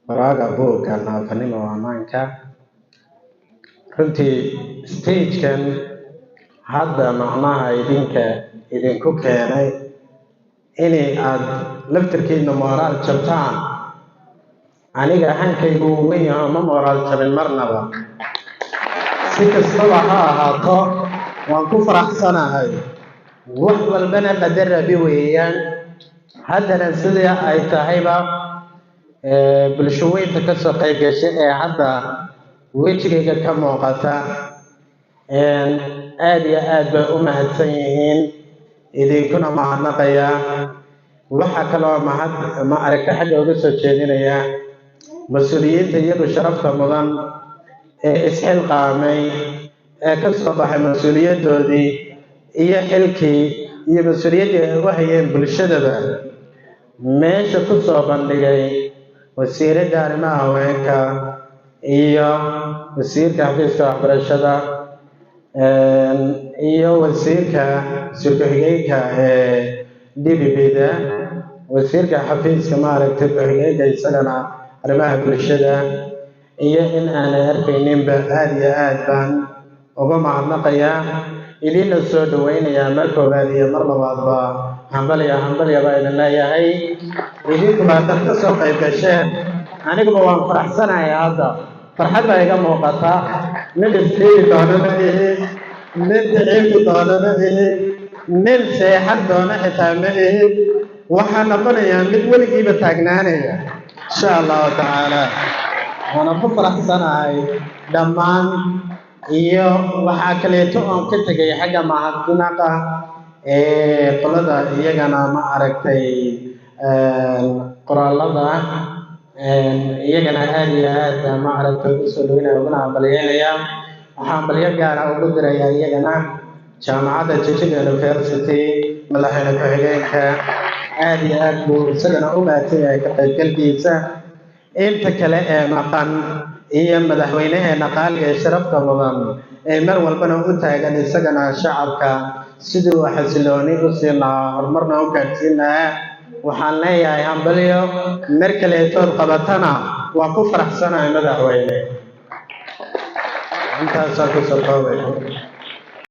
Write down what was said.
Qoraaga buugga Naafanimo Ammaanka. Runtii stagekan hadda macnaha idinka idinku keenay inay aada laftirkiina moraal jabtaan, aniga hankaygu uu weyn yaho, ma moraal jabin marnaba. Si kastaba ha ahaato, waan ku faraxsanahay. Wax walbana qadar Rabi weeyaan. Haddana sidii ay tahayba, bulsho weynta ka soo qayb gashay ee hadda wejigayga ka muuqata, aada iyo aad bay u mahadsan yihiin, idinkuna mahadnaqayaa. Waxaa kaloo mahad ma aragta xagga uga soo jeedinaya mas-uuliyiinta iyagu sharafta mudan ee isxilqaamay, ee ka soo baxay mas-uuliyaddoodii iyo xilkii iyo mas-uuliyaddii ay ugu hayeen bulshadaba, meesha ku soo bandhigay wasiiradda arrimaha haweenka iyo wasiirka xafiiska waxbarashada iyo wasiirka wasiir ku-xigeenka ee DPP-da, wasiirka xafiiska, maaragtay, ku-xigeenka isagana arrimaha bulshada, iyo in aanay arkayninba. Aada iyo aad baan uga mahadnaqayaa, idinla soo dhaweynayaa mar koowaad iyo mar labaadba. Hambalya, hambalya baa idin leeyahay. Idinkuba haddaad ka soo qayb gasheen, aniguba waan faraxsanahay. Hadda farxad baa iga muuqata. Mid isdhiibi doona ma ihi, mid daciifi doona ma ihi, nin seexan doona xitaa ma ihi. Waxaa noqonayaa mid weligiiba taagnaanaya, insha Allahu tacaala. Waana ku faraxsanahay dhammaan. Iyo waxaa kaleeto oon ka tegay xagga mahadnaqa ee qolada iyagana, ma aragtay, qoraalada iyagana aada iyo aad, ma aragtay, ugu soo dhaweynaya, uguna hambalyeynaya. Waxaa hambalyo gaara ugu dirayaa iyagana jaamacadda Jigjiga University. Madaxweyne ku-xigeenka aada iyo aad buu isagana u mahadsan yahay ka qaybgalkiisa. Inta kale ee maqan iyo madaxweynaheena qaaliga ee sharafta mudan ee mar walbana u taagan isagana shacabka sidii uu xasilooni u siin lahaa, horumarna u gaadhsiin lahaa, waxaan leeyahay hambalyo. Mar kaleetood qabatana waan ku faraxsanahay, madaxweyne. Intaasaa kusoo koobay.